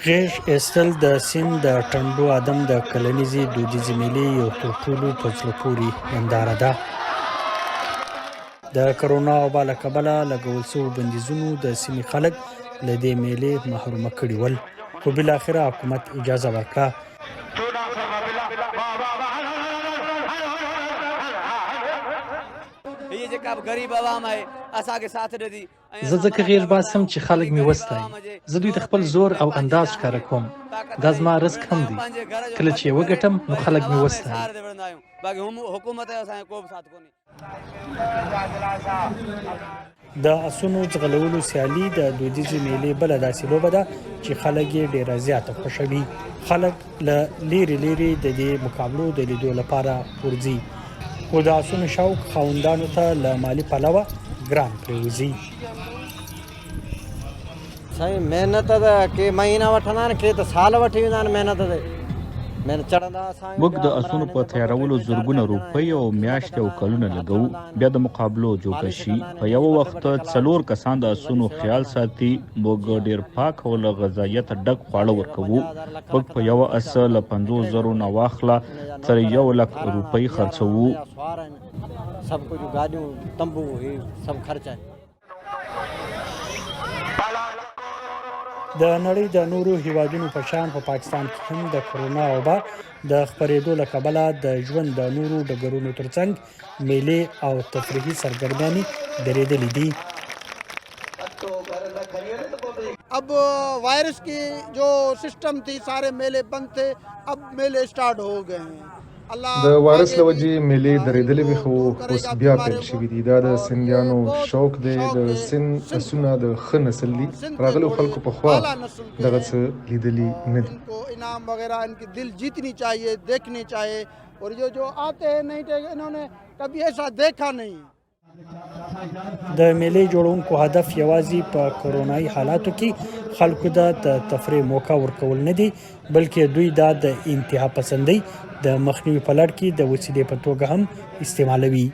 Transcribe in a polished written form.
غېږ ایستل د سیند د ټنډو ادم د کلنیزې دودیزې میلې یو تر ټولو په زړه پورې ننداره ده. د کرونا وبا له کبله لګول شوو بندیزونو د سیمې خلک له دې میلې محرومه کړي ول، خو بالاخره حکومت اجازه ورکړه. زه ځکه غېږ باسم چې خلک مې وستایي. زه دوی ته خپل زور او انداز ښکاره کوم. دا زما رزق هم دی. کله چې یې وګټم نو خلک مې وستایي. د اسونو ځغلولو سیالي د دودیزې میلې بله داسې لوبه ده چې خلک یې ډیره زیاته خوښوي. خلک له لیرې لیرې د دې مقابلو د لیدو لپاره ورځي، خو د اسونو شوق خاوندانو ته له مالي پلوه ګران پرېوځي. سائين محنت ته ڪي مهينا وٺندا آهن ڪي ته سال وٺي ويندا آهن محنت تي محنت چڙهندا اسان موږ د اسونو په تیارولو زرګونه روپۍ او میاشتې او کلونه لګوو، بیا د مقابلو جوګه شي. په یوه وخت څلور کسان د اسونو خیال ساتي. موږ ډېر پاک او له غذایته ډک خواړه ورکوو. موږ په یوه اس له 50 زرو نه واخله تر یو لک روپۍ خرڅوو. سڀ ڪجهه گاڏيون تنبو هي سڀ خرچ آهن. د نړۍ د نورو هیوادونو په شان په پاکستان کې هم د کرونا وبا د خپرېدو له کبله د ژوند د نورو ډګرونو ترڅنګ میلې او تفریحي سرګرمیانې درېدلې دي. اب وائرس کی جو سسٹم تھی سارے میلے بند تھے اب میلے سٹارٹ ہو گئے ہیں. د وایرس له وجې میلې درېدلې وې خو اوس بیا پیل شوې دي. دا د سندیانو شوق دی. د سند اسونه د ښه نسل دي. راغلو خلکو پخوا دغه څه لیدلي نه دي. د میلې جوړونکو هدف یوازې په کرونایي حالاتو کې خلکو ته د تفریح موقع ورکول نه دي، بلکې دوی دا د انتها پسندۍ د مخنیوي په لړ کې د وسیلې په توګه هم استعمالوي.